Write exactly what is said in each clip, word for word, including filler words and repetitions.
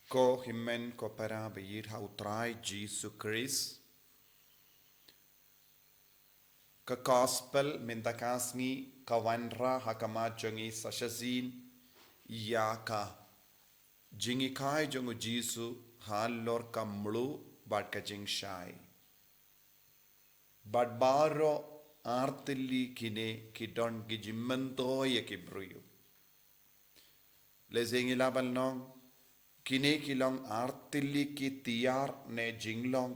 Ko hynmen ko para ba ïeit ha u Trai Jisu Khrist. Ka gospel mynta ka sngi ka wanrah ha khmat jong ngi sa shisien ïa ka jinghikai jong u Jisu halor ka mluh bad ka jingshai. Bad baroh artylli kine ki don ki jingmyntoi ïa ki briew. Lehse ngi lah ban ong, kine ki long artylli ki tiar ne jinglong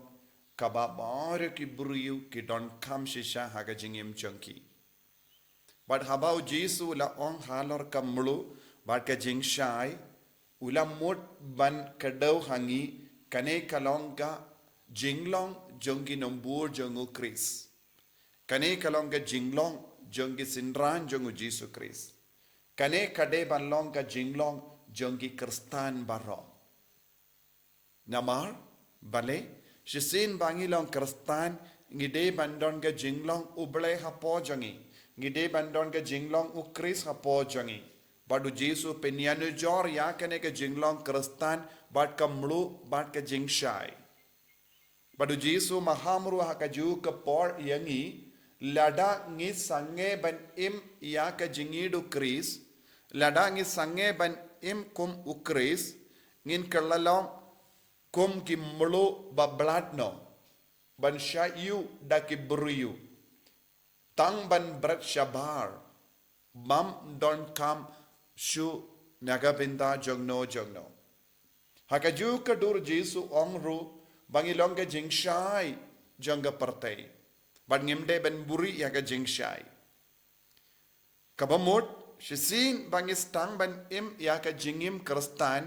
kaba baroh ki briew ki donkam shisha ha ka jingim jong ki. Bad haba u Jisu u la ong halor ka mluh bad ka jingshai, u la mut ban kdew ha ngi, kane ka long ka jinglong jong ki nongbud jong u Khrist. Kane ka long ka jinglong jong ki synran jong u Jisu Khrist. Kane ka dei ban long ka jinglong jong ki Khristan baroh. Namar balei, shisien ba ngi long Khristan, ngi dei ban don ka jinglong u Blei hapoh jong ngi. Ngi dei ban don ka jinglong u Khrist hapoh jong ngi. Bad u Jisu u pynïanujor ïa kane ka jinglong Khristan bad ka mluh bad ka jingshai. Bad u Jisu u maham ruh ha kajuh ka por ïa ngi, lada ngi sangeh ban im ïa ka jingïeit u Khrist, lada ngi sangeh ban im kum u Khrist, ngin kylla long kum ki mluh ba blad noh, ban shah ïuh da ki briew. Tang ban bret shabar, bym donkam shuh na ka bynta jongno jongno. Ha kajuh ka dur u Jisu u ong ruh ba ngi long ka jingshai jong ka pyrthei. Bad ngim dei ban buhrieh ïa ka jingshai. Kaba mut, shisien ba ngi sdang ban im ïa ka jingim Khristan,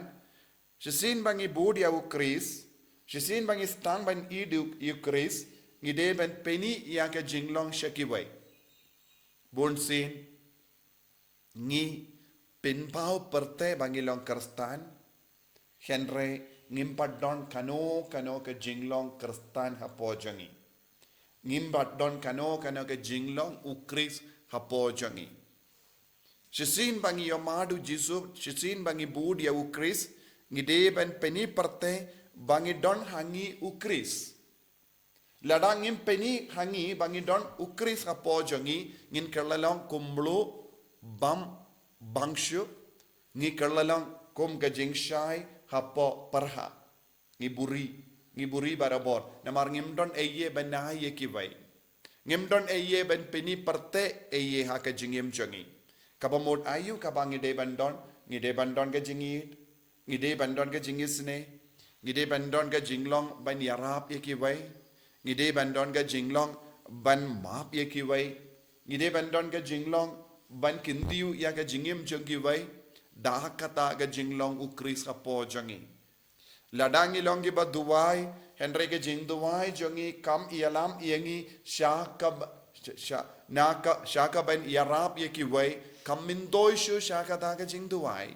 shisien ba ngi bud ïa u Khrist, shisien ba ngi sdang ban ïeit ïa u Khrist, ngi dei ban pyni ïa ka jinglong sha kiwei. Bunsien, ngi pynpaw pyrthei ba ngi long Khristan, hynrei ngim pat don kano kano ka jinglong Khristan hapoh jong ngi. Ngim pat don kano kano ka jinglong u Khrist hapoh jong ngi. Shisien ba ngi ïohmad u Jisu, shisien ba ngi bud ïa u Khrist, ngi dei ban pyni pyrthei ba ngi don ha ngi u Khrist. Lada ngim pyni ha ngi ba ngi don u Khrist hapoh jong ngi, ngin kylla long kum mluh bym bang shuh, ngi kylla long kum ka jingshai hapoh pyrthei. Ngi buhrieh, ngi buhrieh barabor. Namar ngim don ei ei ban ai ïa kiwei. Ngim don ei ei ban pyni pyrthei ei ei ha ka jingim jong ngi. Kaba mut aïu kaba ngi dei ban don, ngi dei ban don ka jingïeit, ngi dei ban don ka jingisynei, ngi dei ban don ka jinglong ban ïarap ïa kiwei, ngi dei ban don ka jinglong ban map ïa kiwei, ngi dei ban don ka jinglong ban kyntiew ïa ka jingim jong kiwei, da kata ka jinglong u Khrist hapoh jong ngi. Lada ngi long kiba duwai, hynrei ka jingduwai jong ngi kam ïalam ïa ngi sha kaba, sha, na ka, sha kaban ïarap ïa kiwei, kam myntoi shuh sha kata ka jingduwai.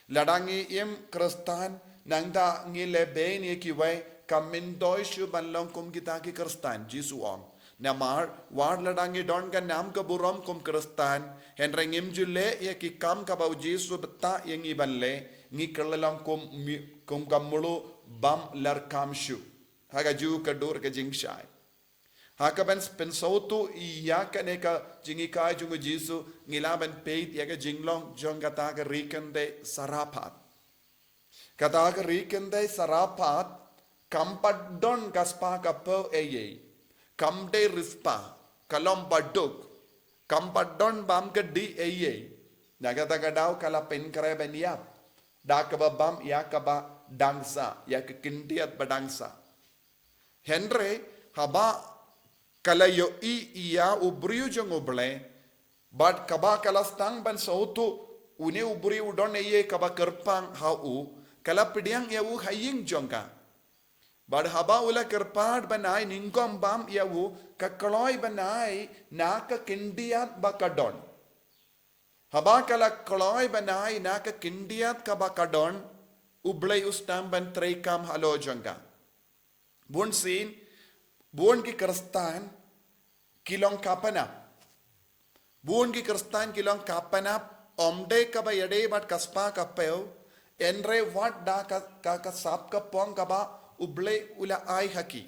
Lada ngi im Khristan, nangta ngi lehbeiñ ïa kiwei, kam myntoi shuh ban long kum kita ki Khristan, Jisu u ong. Namar, wat lada ngi don ka nam ka burom kum Khristan, hynrei ngim ju leh ïa ki kam kaba u Jisu u bthah ïa ngi ban leh, ngi kylla long kum mi-, kum ka mluh bym lah kam shuh. Ha kajuh ka dur ka jingshai. Ha kaban pynsngewthuh ïa kane ka jinghikai jong u Jisu, ngi lah ban peit ïa ka jinglong jong kata ka ri kynthei Sarephath. Kata ka ri kynthei Sarephath, kam pat don ka spah ka phew ei ei. Kam dei riewspah, ka long baduk. Kam pat don bam ka dih ei ei. Na kata ka daw ka la pynkhreh ban ïap da kaba bam ïa kaba dang sah, ïa ka khyndiat ba dang sah. Hynrei, haba ka la ïohi ïa u briew jong U Blei, bad kaba ka la sdang ban sngewthuh une u briew u don ei ei kaba kyrpang ha u, ka la pdiang ïa u ha ïing jong ka. Bad haba u la kyrpad ban ai nyngkong bam ïa u, ka kloi ban ai na ka khyndiat ba ka don. Haba ka la kloi ban ai na ka khyndiat kaba ka don, U Blei u sdang ban treikam halor jong ka. Bunsien, bun ki Khristan ki long ka pynap. Bun ki Khristan ki long ka pynap, ym dei kaba ïadei bad ka spah ka phew, Hynrei wat da ka, ka, ka sap ka pong kaba U Blei u la ai ha ki.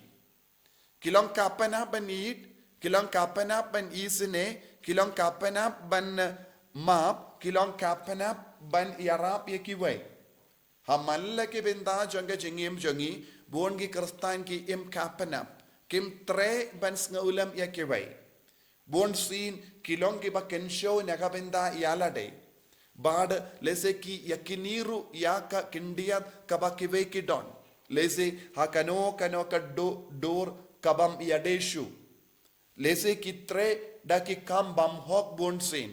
Ki long ka pynap ban ïeit, ki long ka pynap ban isynei, ki long ka pynap ban, eh, map, ki long ka pynap ban ïarap ïa kiwei. Ha man la ki bynta jong ka jingim jong ngi, bun ki Khristan ki im ka pynap, kim treh ban sngewlem ïa kiwei. Bun sien ki long kiba kynshew na ka bynta ïa lade. Bad lehse ki ïa kine ruh ïa ka khyndiat kaba kiwei ki don. Lehse ha kano kano ka du-, dur kabym ïadei shuh. Lehse ki treh da ki kam bymhok bun sien.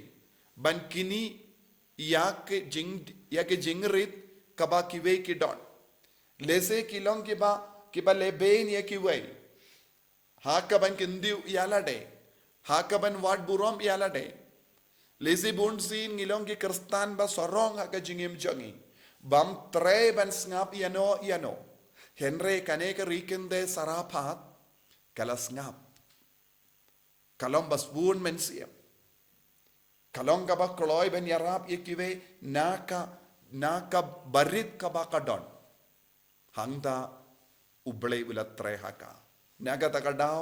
Ban kine ïa ki jing, ïa ki jingrit kaba kiwei ki don. Lehse ki long kiba, kiba lehbeiñ ïa kiwei. Ha kaban kyntiew ïa lade. Ha kaban wad burom ïa lade. Lehse bun sien ngi long ki Khristan ba sarong ha ka jingim jong ngi. Bym treh ban sngap ïano ïano. Hynrei kane ka ri kynthei saraphat ka la sngap. Ka long ba sbun mynsiem. Ka long kaba kloi ban ïarap ïa kiwei na ka, na ka barit kaba ka don. Hangta U Blei u la treh ha ka. Na kata ka daw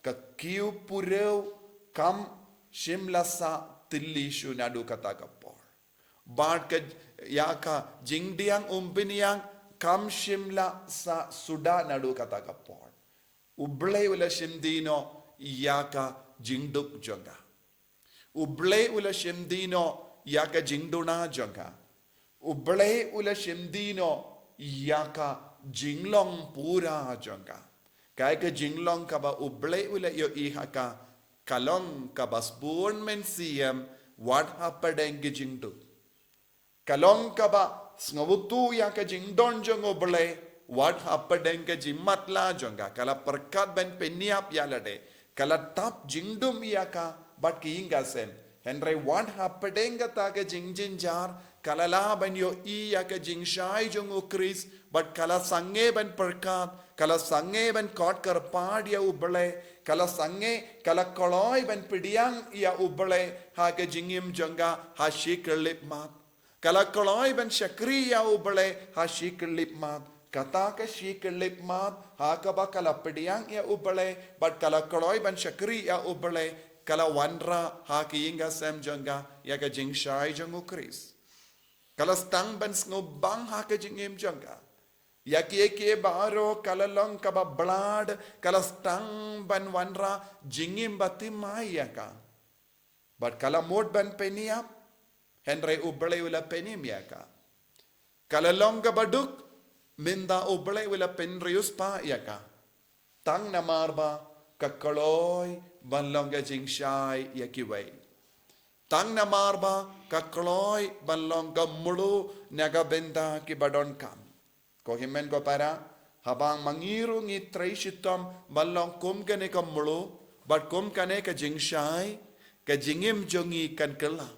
ka kiew purew kam shym la sah tylli shuh naduh kata ka por. Bad ka ïa ka jingdiang umpynïang kam shym la sah suda naduh kata ka por. U Blei u la shim dino ïa ka jingduk jong ka. U Blei u la shim dino ïa ka jingduna jong ka. U Blei u la shim dino ïa ka jinglong pura jong ka. Kaei ka jinglong kaba U Blei u la ïohi ha ka, ka long kaba sbun mynsiem wat hapdeng ki jingduk. Ka long kaba sngewthuh ïa ka jingdon jong U Blei, wat hapdeng ka jingmatlah jong ka, ka la pyrkhat ban pynïap ïa lade, ka la tap jingdum ïa ka bad ki ïing ka sem. Hynrei wat hapdeng kata ka jingjynjar, ka la lah ban ïohi ïa ka jingshai jong U Khrist, bad ka la sangeh ban pyrkhat, ka la sangeh ban khot kyrpad ïa U Blei, ka la sangeh, ka la kloi ban pdiang ïa U Blei ha ka jingim jong ka ha shi khyllipmat. Ka la kloi ban shakri ïa U Blei ha shi khyllipmat. Kata ka shi khyllipmat ha kaba ka la pdiang ïa U Blei bad ka la kloi ban shakri ïa U Blei, ka la wanrah ha ka ïing ka sem jong ka ïa ka jingshai jong U Khrist. Ka la sdang ban sngewbang ha ka jingim jong ka. Ïa kiei kiei baroh ka la long kaba blad, ka la sdang ban wanrah jingim ba thymmai ïa ka. Bad ka la mut ban pynïap, hynrei U Blei u la pynim ïa ka. Ka la long kaba duk, mynta U Blei u la pynriewspah ïa ka. Tang namar ba ka kloi ban long ka jingshai ïa kiwei. Tang namar ba ka kloi ban long ka mluh na ka bynta kiba donkam. Ko hynmen ko para, haba ma ngi ruh ngi trei shitom ban long kum kane ka mluh bad kum kane ka jingshai, ka jingim jong ngi kan kylla.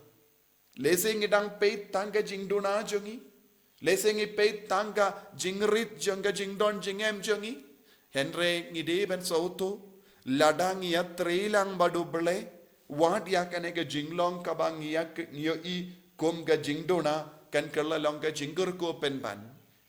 Lehse ngi dang peit tang ka jingduna jong ngi. Lehse ngi peit tang ka jingrit jong ka jingdon jingem jong ngi. Hynrei ngi dei ban sngewthuh, lada ngi ïatrei lang bad U Blei, wat ïa kane ka jinglong kaba ngi ïa k-, ngi ïohi kum ka jingduna, kan kylla long ka jingkyrkhu pynban.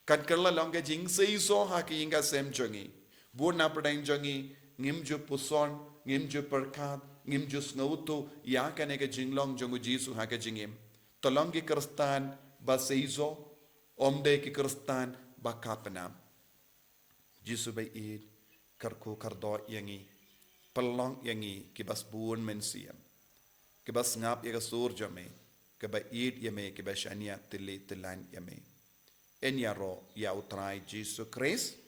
Kan kylla long ka jingseisoh ha ka ïing ka sem jong ngi. Bun na pdeng jong ngi, ngim ju puson, ngim ju pyrkhat, ngim ju sngewthuh ïa kane ka jinglong jong U Jisu ha ka jingim. To long ki Khristan ba seisoh, ym dei ki Khristan ba ka pynap. Jisu ba ïeit, kyrkhu kyrdoh ïa ngi, pynlong ïa ngi kiba sbun mynsiem, kiba sngap ïa ka sur jong me, kiba ïeit ïa me, kiba shaniah tylli tyllan ïa me. Yn ïaroh ïa U Trai Jisu Khrist.